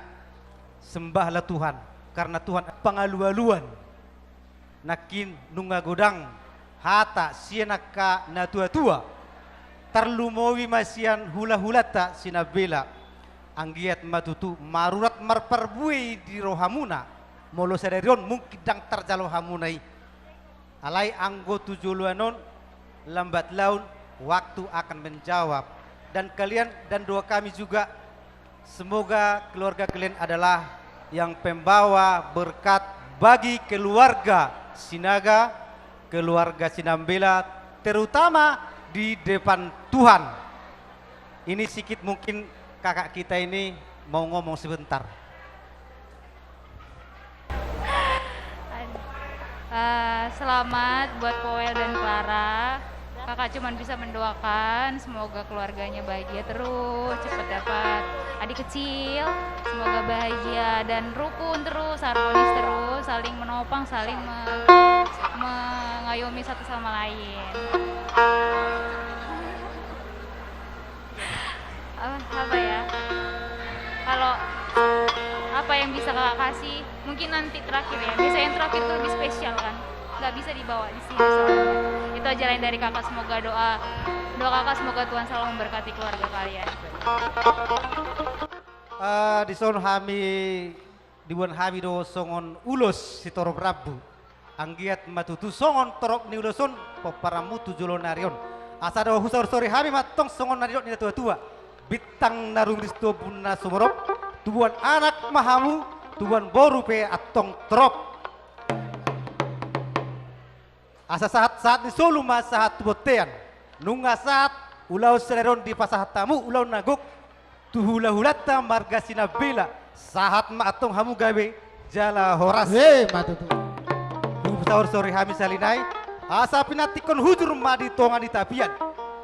Sembahlah Tuhan, karena Tuhan pangalualuan. Nangkin nunga godang hata sian angka natuatua, tarlumobi ma sian hulahulanta Sinambela. Anggiat ma tutu marurat marparbue di rohamuna, molo sadari on mungkin ndang tarjalo hamuna i. Alai anggo tu joloan on, lambat laun waktu akan menjawab. Dan kalian dan doa kami juga, semoga keluarga kalian adalah yang pembawa berkat bagi keluarga Sinaga, keluarga Sinambela, terutama di depan Tuhan. Ini sikit mungkin kakak kita ini mau ngomong sebentar. Eh, selamat buat Poel dan Clara. Kakak cuman bisa mendoakan semoga keluarganya bahagia terus, cepat dapat adik kecil, semoga bahagia dan rukun terus, harmonis terus, saling menopang, saling me- mengayomi satu sama lain. Apa, apa ya? Kalau apa yang bisa kakak kasih, mungkin nanti terakhir ya. Biasanya yang terakhir tuh lebih spesial kan. Nggak bisa dibawa di sini soalnya. Itu aja lain dari kakak, semoga doa, doa kakak semoga Tuhan selalu memberkati keluarga kalian. Eh, di son hami diboan hami do songon ulos sitorop rambu. Anggiat ma tutu songon torop ni ulos on pomparanmu tu jolo ni ari on. Asa do husorsori hami ma antong songon na nidok ni natuatua. Bintang na rumiris tu ombun na sumorop, tubuan anak ma hamu, tubuan boru pe antong torop. Asa sahat-sahat ni solu ma sahat tu bontean. Nunga sahat ulaon sadari on dipasahat hamu ulaon na gok tu hulahulanta marga Sinambela. Sahat ma antong hamu gabe jala horas. Emma tutu. Dung husorsori hami sahali nai, asa pinantikhon hujur ma di tonga ni tapian.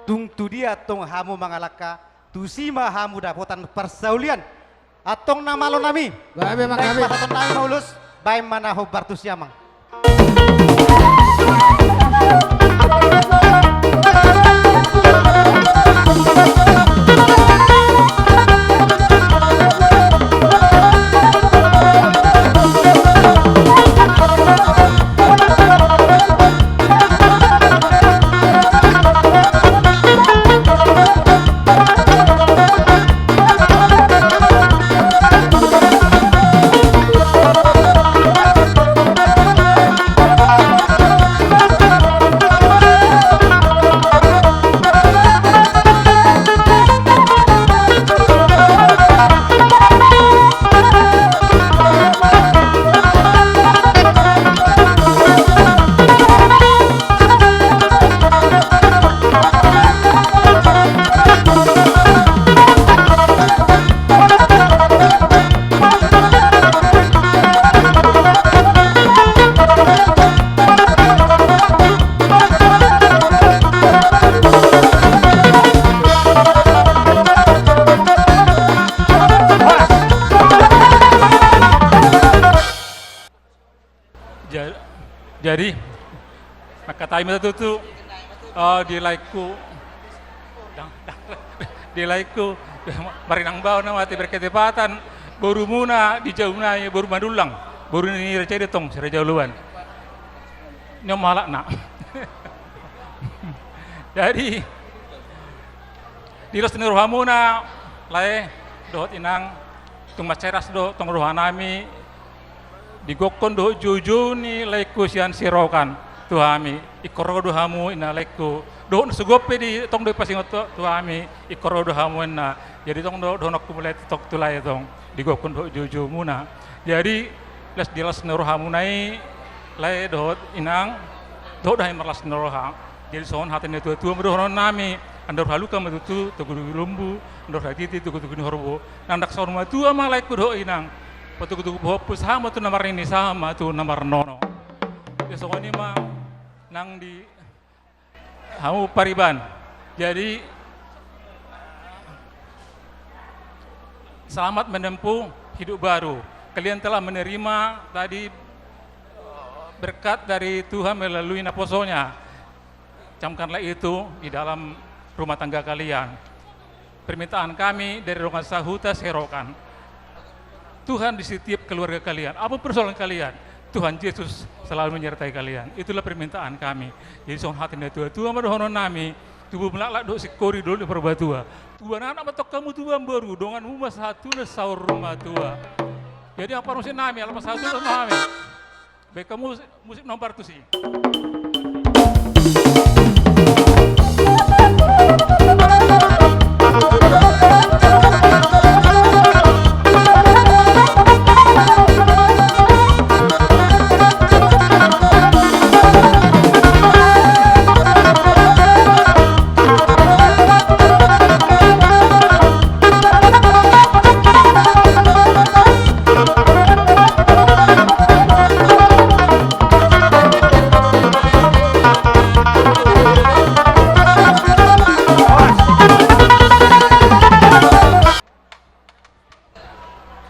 Tung tu dia antong hamu mangalangka, tusi ma hamu dapotan parsaulian. Antong na malo nami. Gabe ma, gabe. Pasahaton nami ma ulos, baen ma na hombar tu siamang. Ja-, jadi, mangkatai ma tutu, eh, di laengku, dang, dang, di laengku, marinang bao na mate berketepatan, borumuna di jabu nai, boru Manullang, boru ni Raja Ida tong, si Raja Uluan. Nion ma halakna. Jadi, di los ni rohamuna, lae, Dohot inang, tung mansai ras do tong rohanami, digokhon dohot joujou ni laengku sian Sirokan tu hami, ingkon ro do hamu inna laengku, dohot na so gok pe di tong do dipasingot tu, tu hami, ingkon ro do hamu inna. Jadi tong do dohononku mulai tu tong tu lae tong, digokhon dohot joujoumuna. Jadi las di las ni rohamuna i lae dohot inang, dohot do hami marlas ni roha. Jadi songon hata ni natuatua ma dohononnami, andor halumpang ma tutu togutogu ni lombu, andor hatiti togutogu ni horbo. Nang ndang saur matua ma laengku dohot inang, patogutogu pahompu sahat ma tu na marnini sahat ma tu na marnono. Jadi songon i ma nang di hamu pariban. Jadi selamat menempuh hidup baru. Kalian telah menerima tadi berkat dari Tuhan melalui naposo-Nya. Camkanlah itu di dalam rumah tangga kalian. Permintaan kami dari Dongan Sahuta Sirokan, Tuhan di setiap keluarga kalian, apa persoalan kalian, Tuhan Yesus selalu menyertai kalian. Itulah permintaan kami. Jadi songon hata ni natuatua ma dohononnami, tubu ma laklak dohot singkoru di dolok ni Parbatua. Tubuan anak ma tong hamu, tubuan boru, donganmu ma sahat tu na saur matua. Jadi angka parmusik nami, ala pasahathon ma hami. Baen hamu musik, musik nombar tusi.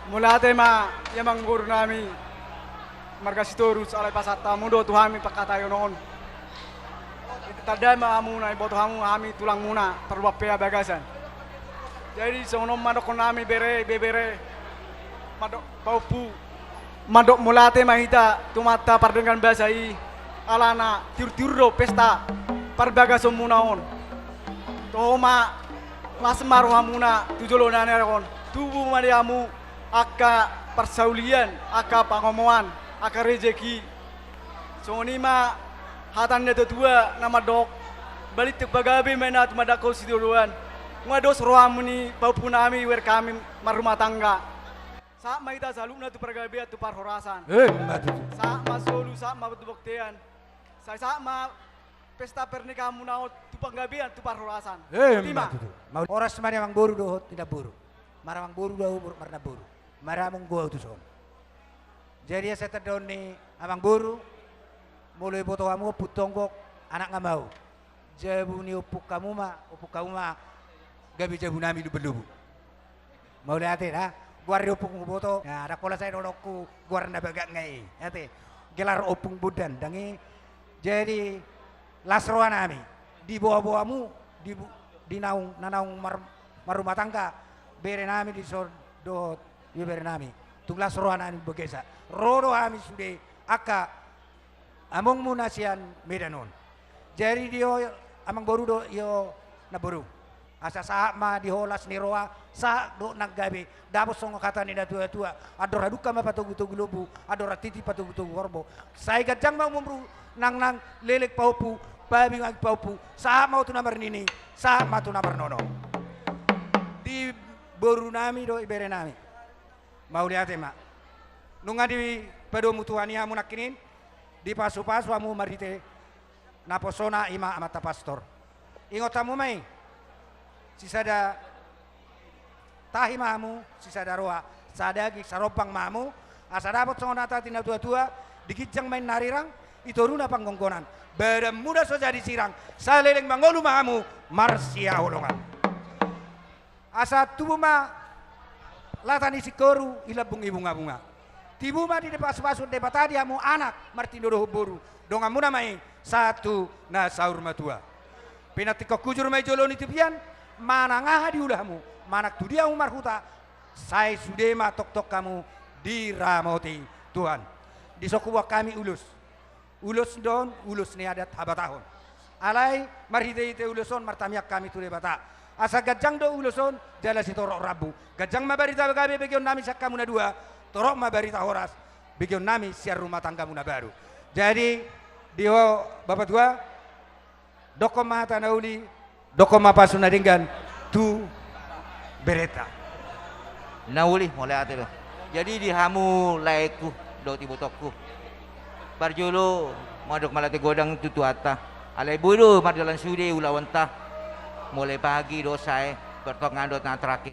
Mauliate ma i amangboru nami marga Sitorus, alai pasahat hamu do tu hami pangkataion on. Tanda ma hamu na iboto hamu hami tulangmuna, parluat pe habagasan. Jadi songon on ma dohonon nami, bere, ibebere, mandok pahompu, mandok mauliate ma hita tu amanta pardenggan basa i, alana tiur-tiur do pesta parbagasonmuna on. Toho ma las ma rohamuna tu joloan ni ari on, tubu ma di hamu angka parsaulian, angka pangomoan, angka rejeki. Songon i ma hata ni natuatua na mandok, balintang pagabe ma inna tumandangkon sijoloan. Nunga dos roha ni pahompu nami, wear kami marrumah tangga. Sahat ma hita saluhutna tu pargabean, tu parhorasan. Eh, ma tutu. Sahat ma solu, sahat ma tu bontean. Sai sahat ma pesta pernikahanmuna on tu panggabean, tu parhorasan. Eh, ma tutu. Horas ma di amangboru dohot inangboru. Maramangboru do ahu, marnamboru. Maramanggo ahu tuson. Jadi asa tandaon ni amangboru, molo iboto hamu ompung tonggok, anak nga mau. Jabu ni ompung hamu ma, ompung hamu ma gabe jabu nami lubu-lubu. Mauliate da, goar ni ompung huboto, na ndang pola sai dohononku goar na bagak nga i. Ate, gelar ompung bondan, ndang i. Jadi las roha nami, diboa-boamu, di, di naung, na naung mar, marrumah tangga, bere nami dison dohot ibebere nami. Tung las roha nami bagesa. Ro do hami sude angka amongmu na sian Medan on. Jadi di ho amangboru dohot i ho namboru, asa sahat ma di ho las ni roha, sahat dohot nang gabe, dapot songon hata ni natuatua, andor halumpang ma patogutogu lombu, andor hatiti patogutogu horbo. Sai ganjang ma umurmu nang, nang leleng pahompu, pabingoan pahompu, sahat ma ho tu na marnini, sahat ma tu na marnono. Di boru nami dohot ibebere nami. Mauliate ma. Nunga dipadomu Tuhan i hamu nangkin, dipasupasu hamu marhite naposona i ma amanta pastor. Ingot hamu ma i, sisada tahi ma hamu, sisada roha, sadaging sarombang ma hamu, asa dapot songon hata ni natuatua, di ginjang ma inna arirang, di toruna panggonggonan, badanmuna so jadi sirang, saleleng mangolu ma hamu marsihaholongan. Asa tubu ma lata ni singkoru i lambung i bungabunga. Tibu ma di, dipasupasu Debata di hamu anak martinodohon boru, donganmuna ma i sahat tu na saur matua. Pinantikhon hujur ma i jolo ni tipi an, manang aha diula hamu, manang tu dia hamu marhuta, sai sude ma tongtong hamu diramoti Tuhan. Dison huboan hami ulos. Ulos on, ulos ni adat habatahon. Alai marhitehite ulos on martamiang hami tu Debata. Asa ganjang do ulos on jala sitorop rambu. Ganjang ma barita gabe begeonnami sian hamu na dua, torop ma barita horas begeonnami sian rumah tanggamu na baru. Jadi, di ho, Bapatua, dokkon ma hata na uli, dokkon ma pasu na denggan tu berenta. Na uli, mauliate do. Jadi di hamu laengku dohot ibotongku, parjolo mandok mauliate godang tu Tuhanta. Alai boi do mardalan sude ulaonta. Mulai pagi dohot sae, pertengahan dohot na terakhir.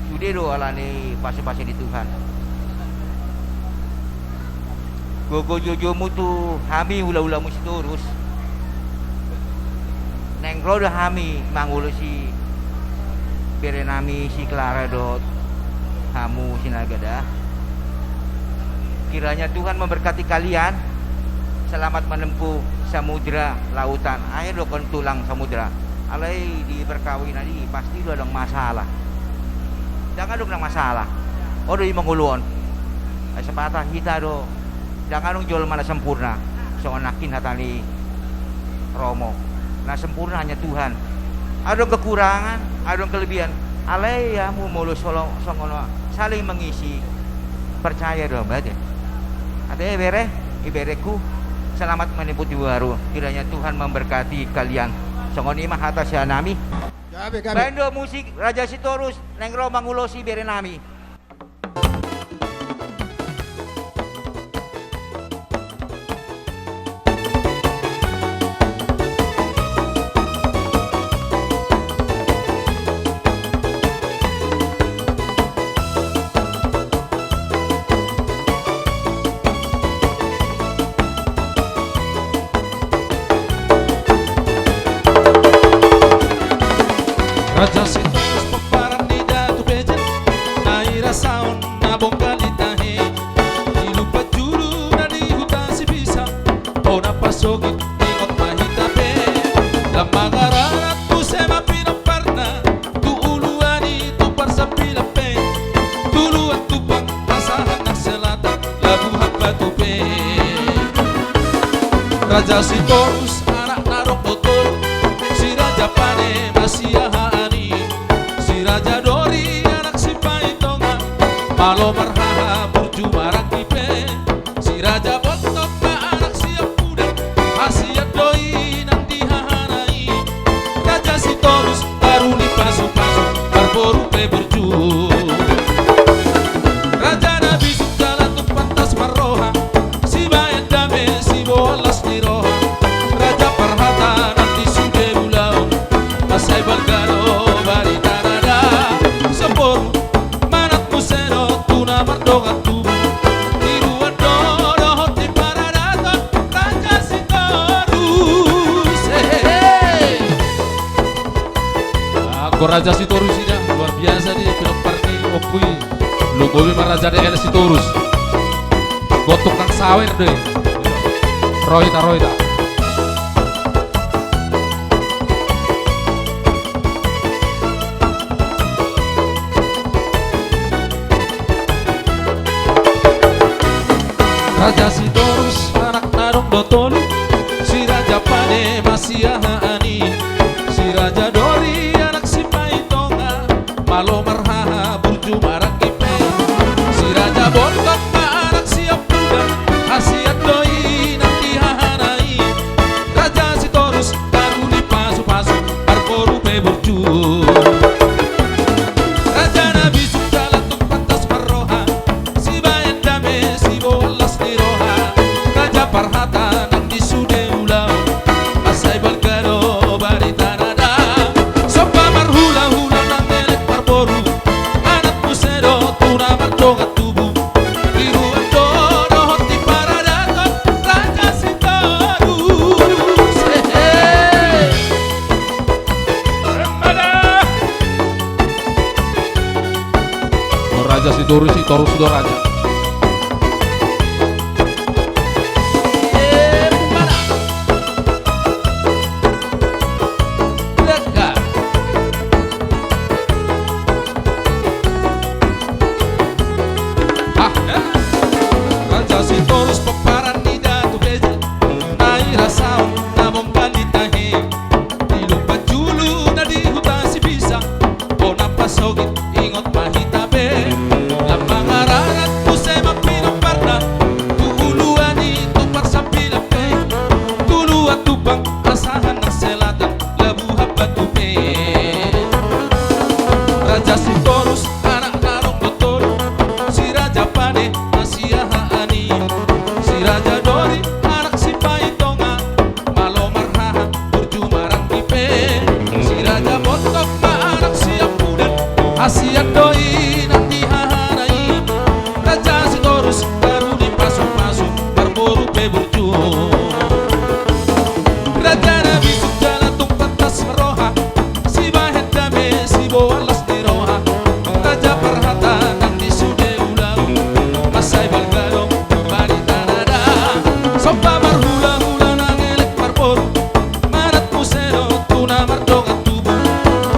Sude do alani pasupasu ni Tuhan. Gogo jojomu tu hami hulahulamu Sitorus. Naeng ro do hami mangulosi berenami si Clara dohot hamu Sinagada. Kiranya Tuhan memberkati kalian. Selamat menempuh samudra lautan. Akhir dohot tulang samudra. Alai di perkawinan i pasti do adong masalah. Ndang adong na masalah. On do i mangolu on. Ai sapata hita do. Ndang adong jolma na sempurna. Songon nangkin hata ni Romo. Na sempurna hanya Tuhan. Adong kekurangan, adong kelebihan. Alai hamu molo solo-, songon saling mengisi. Percaya do, Mbak, ya. Ate, bere, ibereku, selamat menempuh tibu baru. Kiranya Tuhan memberkati kalian. Songon i ma hata sian hami. Gabe, gabe. Baen do musik Raja Sitorus, naeng ro mangulosi berenami. Raja Sitorus pomparan ni Datu Bejen, na i rasaon na bonggal i tahe. Di lumpat julu na di huta Sipisang, hona pasogit ingot ma hita pe. Lam mangarangat muse ma pinomparna, tu uluan i tu parsampilan pe, tu uluan tumpang pasahat nang selatan, labuhan batu pe. Raja Sitorus anak na adong do tolu, si Raja Pane ma Siahaan i, si Raja Dori anak Sipaitonga, malo marhaha burju maranggi pe. Si Raja Bontok ma anak Siampudan, hasian do i nang di hahana i. Raja Sitorus taruli pasupasu, marboru pe burju. Raja na bisuk jala tung pantas marroha, sibaen dame siboan las ni roha. Raja parhata nang di sude ulaon, mansai balga do barita na da. Somboru manat muse do tu na mardongan tubu. Tiruan do dohot di paradaton Raja Sitorus. Hehehe. Anggo Raja Sitorus i da, luar biasa di pinompar ni ompu i. Lumobi ma Raja D L Sitorus. Gotuk nang sawer do i. Ro hita, ro hita. Raja Sitorus anak na adong do tolu, si Raja Pane ma Siahaan i, si Raja Dori anak Sipaitonga, malo marhaha burju maranggi pe. Si Raja Bontok ma anak Siampudan, hasian do i nang di hahana i. Raja Sitorus taruli pasupasu, marboru pe burju. Raja na bisuk jala tung pantas marroha, sibaen dame siboan las ni roha. Raja parhata nang di sude ulaon, mansai balga do barita na da. Somba marhulahula nang elek marboru, manat muse do tu na mardongan tubu. Tiruan do dohot di paradaton Raja Sitorus. Hehe. Raja Sitorus i, torus do raja. Raja Sitorus pomparan ni Datu Bejen, na i rasaon na monggal i tahe. Di lumpat julu na di Pamarhulahula nang elek marboru, manat muse do tu na mardongan tubu.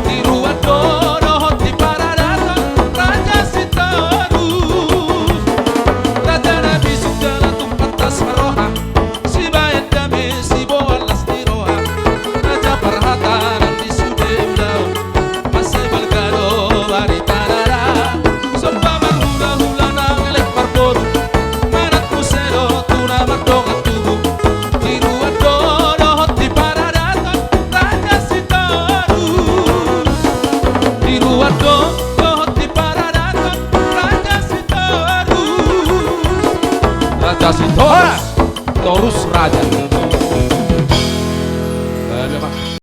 Tiruan do dohot di paradaton Raja Sitorus. Raja na bisuk jala tumpak las marroha, sibahen dame siboan las ni roha. Raja parhata nang di sude ulaon, mansai balga do barita na ra. Somba marhulahula nang elek marboru, manat muse do tu na mardongan tubu. Tiruan do dohot di paradaton Raja Sitorus. Tiruan do dohot di paradaton Raja Sitorus. Raja Sitorus. Horas. Torus raja.